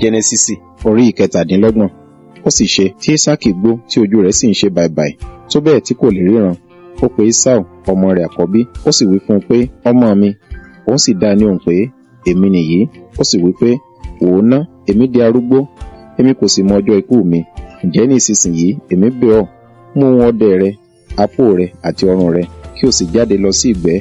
Jẹ́nẹ́sísì orí 27. Ó sì ṣe tí Ísákì gbó tí ojú rẹ̀ sì ń ṣe bàìbàì, tó bẹ́ẹ̀ tí kò lè ríran. Ó pe Ésáù ọmọ rẹ̀ àkọ́bí, ó sì wí fún un pé, ọmọ mi. Òun sì dá a ní ohùn pé, èmi nìyí. Ó sì wí pé, wò ó ná, èmi di arúgbó, èmi kò sì mọ ọjọ́ ikú mi. Ǹjẹ́ ní ìsinsìnyí èmi bẹ̀ ọ́, mú ohun ọdẹ rẹ, apó rẹ àti ọrùn rẹ, kí o sì jáde lọ sí ìgbẹ́,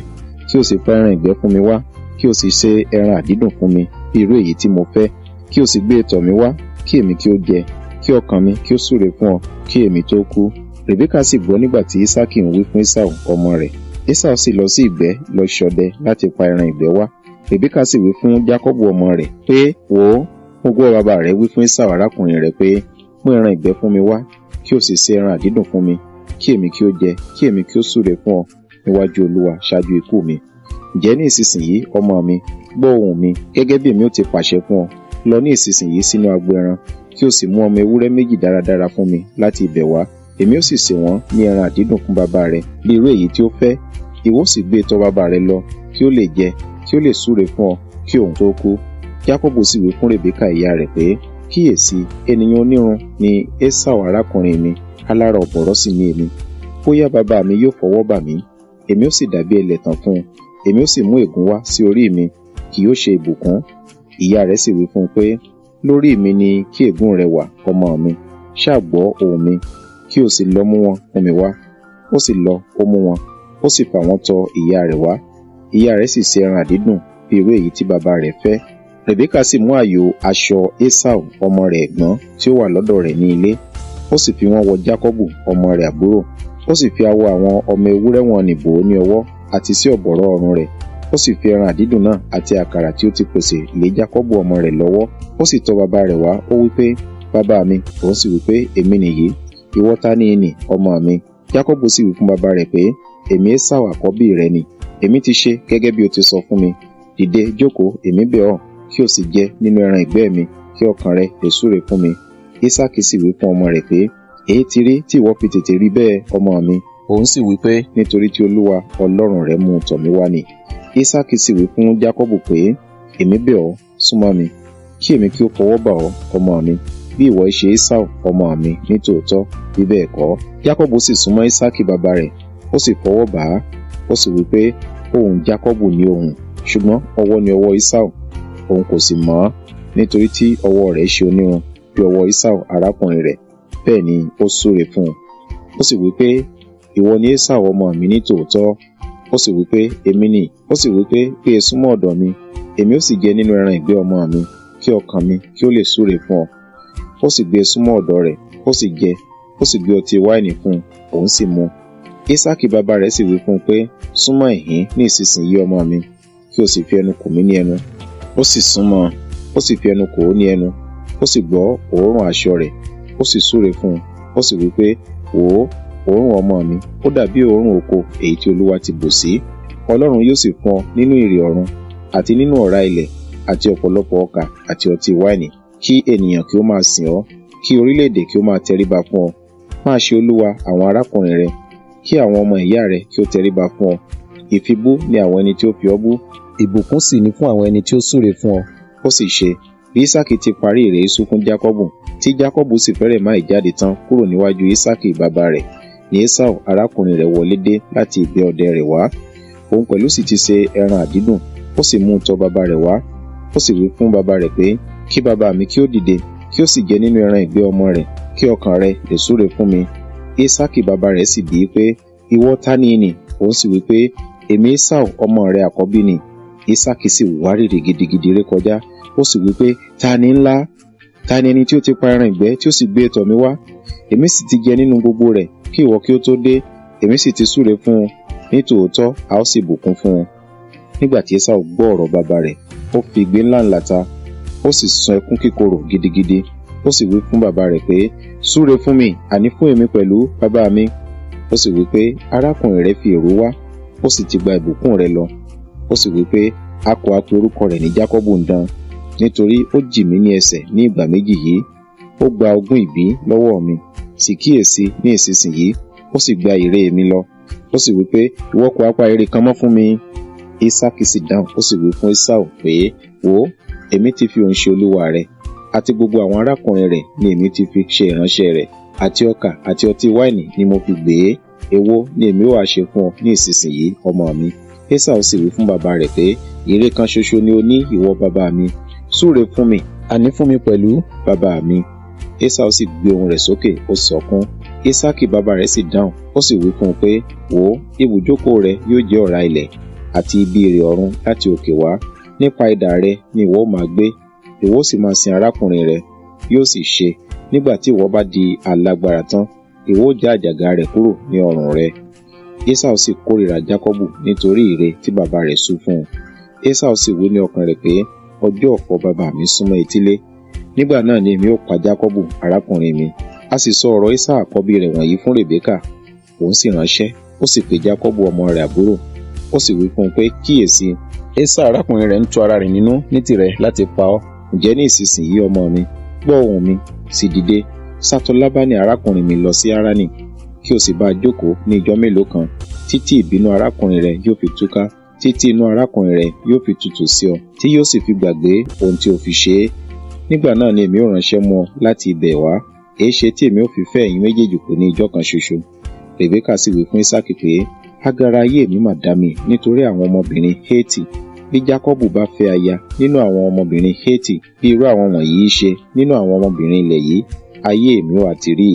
kí o sì pa ẹran ìgbẹ́ fún mi wá, kí o sì ṣe ẹran àdídùn fún mi bí irú èyí tí mo fẹ́, kí o sì gbé e tọ̀ mí wá, kí èmi kí ó jẹ, kí ọkàn mi kí ó súre fún ọ, kí èmi tó kú. Rèbékà sì gbọ́ nígbà tí Ísákì ń wí fún Ésáù ọmọ rẹ̀. Ésáù sì lọ sí ìgbẹ́ lọ ṣọdẹ láti pa ẹran ìgbẹ́ wá. Rèbékà sì wí fún Jákọ́bù ọmọ rẹ̀ pé, wò ó, mo gbọ́ bàbá rẹ wí fún Ésáù arákùnrin rẹ̀ pé, mú ẹran ìgbẹ́ fún mi wá, kí o sì ṣe ẹran àdídùn fún mi, kí èmi kí ó jẹ, kí èmi kí ó súre fún ọ níwájú Olúwa ṣáájú ikú mi. Ǹjẹ́ ní ìsinsìnyí, ọmọ mi, gbọ́ ohùn mi gẹ́gẹ́ bí èmi ó ti pàṣẹ fún ọ. Lọ ní ìsinsìnyí sínú agbo ẹran, kí o sì mú ọmọ ewúrẹ́ méjì dáradára fún mi láti ibẹ̀ wá. Èmi ó sì sè wọ́n ní ẹran àdídùn fún bàbá rẹ bí irú èyí tí ó fẹ́. Ìwọ ó sì gbé e tọ̀ bàbá rẹ lọ, kí ó lè jẹ, kí ó lè súre fún ọ, kí òun tó kú. Jákọ́bù sì wí fún Rèbékà ìyá rẹ̀ pé, kíyèsí, ènìyàn onírun ni Ésáù arákùnrin mi, alára ọ̀bọ̀rọ̀ sì ni èmi. Bóyá bàbá mi yóò fọwọ́ bà mí, èmi ó sì dàbí ẹlẹ̀tàn fún un, èmi ó sì mú ègún wá sí orí mi, kì yóò ṣe ìbùkún. Ìyá rẹ̀ sì wí fún un pé, lórí mi ni kí ègún rẹ wà, ọmọ mi, ṣáà gbọ́ ohùn mi, kí o sì lọ mú wọn fún mi wá. Ó sì lọ, ó mú wọn, ó sì fà wọ́n tọ̀ ìyá rẹ̀ wá. Ìyá rẹ̀ sì ṣe ẹran àdídùn bí irú èyí tí bàbá rẹ̀ fẹ́. Rèbékà sì mú ààyò aṣọ Ésáù ọmọ rẹ̀ ẹ̀gbọ́n tí ó wà lọ́dọ̀ rẹ̀ ní ilé. Ó sì fi wọ́n wọ Jákọ́bù ọmọ rẹ̀ àbúrò. Ó sì fi awọ àwọn ọmọ ewúrẹ́ wọ̀nnì bò ó ní ọwọ́ àti sí ọ̀bọ̀rọ̀ ọrùn rẹ̀. Ó sì fi ẹran àdídùn náà àti àkàrà tí ó ti pèsè lé Jákọ́bù ọmọ rẹ̀ lọ́wọ́. Ó sì tọ̀ bàbá rẹ̀ wá, ó wí pé, bàbá mi. Òun sì wí pé, èmi nìyí. Ìwọ ta ni nì, ọmọ mi? Jákọ́bù sì wí fún bàbá rẹ̀ pé, èmi Ésáù àkọ́bí rẹ ni. Èmi ti ṣe gẹ́gẹ́ bí o ti sọ fún mi. Dìde, jókòó, èmi bẹ̀ ọ́, kí o sì jẹ nínú ẹran ìgbẹ́ mi, kí ọkàn rẹ lè súre fún mi. Ísákì sì wí fún ọmọ rẹ̀ pé, èé ti rí tí ìwọ fi tètè rí bẹ́ẹ̀, ọmọ mi? Òun sì wí pé, nítorí tí Olúwa Ọlọ́run rẹ mú un tọ̀ mí wá ni. Ísákì sì wí fún Jákọ́bù pé, èmi bẹ̀ ọ́, súnmọ́ mi, kí èmi kí ó fọwọ́ bà ọ́, ọmọ mi, bí ìwọ ṣe Ésáù ọmọ mi ní tòótọ́, bí bẹ́ẹ̀ kọ́. Jákọ́bù sì súnmọ́ Ísákì bàbá rẹ̀, ó sì fọwọ́ bà á, ó sì wí pé, ohùn Jákọ́bù ni ohùn, ṣùgbọ́n ọwọ́ ni ọwọ́ Ésáù. Òun kò sì mọ̀ ọ́n, nítorí tí ọwọ́ rẹ̀ ṣe onírun bí ọwọ́ Ésáù arákùnrin rẹ̀. Bẹ́ẹ̀ ni ó súre fún un. Ó sì wí pé, ìwọ ni Ésáù ọmọ mi ní tòótọ́. Ó sì wí pé, èmi nì. Ó sì wí pé, gbé e súnmọ́ ọ̀dọ̀ mi, èmi ó sì jẹ nínú ẹran ìgbẹ́ ọmọ mi, kí ọkàn mi kí ó lè súre fún ọ. Ó sì gbé e súnmọ́ ọ̀dọ̀ rẹ̀, ó sì jẹ, ó sì gbé ọtí wáìnì fún un, òun sì mu. Ísákì bàbá rẹ̀ sì wí fún un pé, súnmọ́ ìhín ní ìsinsìnyí ọmọ mi, kí o sì fi ẹnu kò mí ní ẹnu. Ó sì súnmọ́, ó sì fi ẹnu kò ó ní ẹnu, ó sì gbọ́ òórùn aṣọ rẹ̀, ó sì súre fún un, ó sì wí pé, wò ó, òórùn ọmọ mi, ó dàbí òórùn oko èyí tí Olúwa ti bù sí. Ọlọ́run yóò sì fún ọ nínú ìrì ọ̀run, àti nínú ọ̀rá ilẹ̀, àti ọ̀pọ̀lọpọ̀ ọkà àti ọtí wáìnì, kí ènìyàn kí ó máa sìn ọ́, kí orílẹ̀-èdè kí ó máa tẹríba fún ọ. Máa ṣe olúwa àwọn arákùnrin rẹ, kí àwọn ọmọ ìyá rẹ kí ó tẹríba fún ọ. Ìfibú ni àwọn ẹni tí ó fi ọ́ bú, ìbùkún sì ni fún àwọn ẹni tí ó súre fún ọ. Ó sì ṣe, bí Ísákì ti parí ìrẹ̀ fún Jákọ́bù, tí Jákọ́bù sì fẹ́rẹ̀ má ì jáde tán kúrò níwájú Ísákì bàbá rẹ̀, ni Ésáù arákùnrin rẹ̀ wọlé dé láti ìgbẹ́ ọdẹ rẹ̀ wá. Òun pẹ̀lú sì ti ṣe ẹran àdídùn, ó sì mú un tọ̀ bàbá rẹ̀ wá. Ó sì wí fún bàbá rẹ̀ pé, kí bàbá mi kí ó dìde, kí ó sì jẹ nínú ẹran ìgbẹ́ ọmọ rẹ̀, kí ọkàn rẹ̀ lè súre fún mi. Ísákì bàbá rẹ̀ sì bi í pé, ìwọ ta ni nì? Òun sì wí pé, èmi Ésáù ọmọ rẹ àkọ́bí ni. Ísákì sì wárìrì gidigidi rékọjá, ó sì wí pé, ta ni ńlá? Ta ni ẹni tí ó ti pa ẹran ìgbẹ́ tí ó sì gbé tọ̀ mí wá? Èmi sì ti jẹ nínú gbogbo rẹ̀ kí ìwọ kí ó tó dé, èmi sì ti súre fún un, ní tòótọ́ a ó sì bùkún fún un. Nígbà tí Ésáù gbọ́ ọ̀rọ̀ bàbá rẹ̀, ó fi igbe ńlá ńlá ta, ó sì sun ẹkún kíkorò gidigidi, ó sì wí fún bàbá rẹ̀ pé, súre fún mi, àní fún èmi pẹ̀lú, bàbá mi. Ó sì wí pé, arákùnrin rẹ̀ fi èrú wá, ó sì ti gba ìbùkún rẹ̀ lọ. Ó sì wí pé, a kò ha pe orúkọ rẹ̀ ní Jákọ́bù ń dán, nítorí ó jì mí ní ẹsẹ̀ ní ìgbà méjì yìí. Ó gba ogún ìbí lọ́wọ́ mi, sì kíyèsí ní ìsinsìnyí, ó sì gba ìre mi lọ. Ó sì wí pé, ìwọ kò ha pa ire kan mọ́ fún mi? Ísákì sì dáhùn, ó sì wí fún Ésáù pé, wò ó, èmi ti fi òun ṣe olúwa rẹ. Àti gbogbo àwọn arákùnrin rẹ̀ ni èmi ti fi ṣe ìránṣẹ́ rẹ̀. Àti ọkà àti ọtí wáìnì ni mo fi gbé e. Èwo ni èmi ó ha ṣe fún ọ ní ìsinsìnyí, ọmọ mi? Esau sì wí fún bàbá rẹ̀ pé, Ire kan ṣoṣo ni o ní, ìwọ bàbá mi. Súre fún mi, Àní fún mi pẹ̀lú. bàbá mi. Esau sì gbé ohùn rẹ̀ sókè, ó sọkún. Ísákì bàbá rẹ̀ sì dáhùn, ó sì wí fún un pé, Wò ó, ibùjókòó rẹ yóò jẹ́ ọ̀rá ilẹ̀, àti ibi ìrẹ̀ ọ̀run láti òkè wá. Nípa idà rẹ ni ìwọ ó máa gbé, ìwọ ó sì máa sin arákùnrin rẹ. Yóò sì ṣe, nígbà tí ìwọ bá di alágbára tán, ìwọ ó já àjàgà rẹ̀ kúrò ní ọrùn rẹ. Esau sì kórìíra Jákọ́bù nítorí ire tí bàbá rẹ̀ sú fún un. Esau sì wí ní ọkàn rẹ̀ pé, Ọjọ́ ọ̀fọ̀ bàbá mi súnmọ́ etílé. Nígbà náà ni èmi ó pa Jákọ́bù arákùnrin mi. A sì sọ ọ̀rọ̀ Esau àkọ́bí rẹ̀ wọ̀nyí fún Rèbékà. Òun sì ránṣẹ́, ó sì pe Jákọ́bù ọmọ rẹ̀ àbúrò. Ó sì wí fún un pé, Kíyèsí, Esau arákùnrin rẹ̀ ń tu ara rẹ̀ nínú ní tirẹ̀ láti pa ọ́. Ǹjẹ́ ní ìsinsìnyí, ọmọ mi, gbọ́ ohùn mi, sì dìde, sátọ̀ Lábánì arákùnrin mi lọ sí Háránì, kí o sì bá a jókòó ní ijọ́ mélòó kan, títí ìbínú arákùnrin rẹ yóò fi túká, títí inú arákùnrin rẹ yóò fi tutù sí ọ, tí yóò sì fi gbàgbé ohun tí o fi ṣe é. Nígbà náà ni èmi ó ránṣẹ́ mú ọ láti ibẹ̀ wá. Èéṣe tí èmi ó fi fẹ́ ẹ̀yin méjèèjì kù ní ijọ́ kan ṣoṣo? Rèbékà sì wí fún Ísákì pé, Agara ayé mi mà dá mi nítorí àwọn ọmọbìnrin Hétì. Bí Jákọ́bù bá fẹ́ aya nínú àwọn ọmọbìnrin Hétì, bí irú àwọn wọ̀nyí ṣe nínú àwọn ọmọbìnrin ilẹ̀ yìí, ayé mi ó ha ti rí?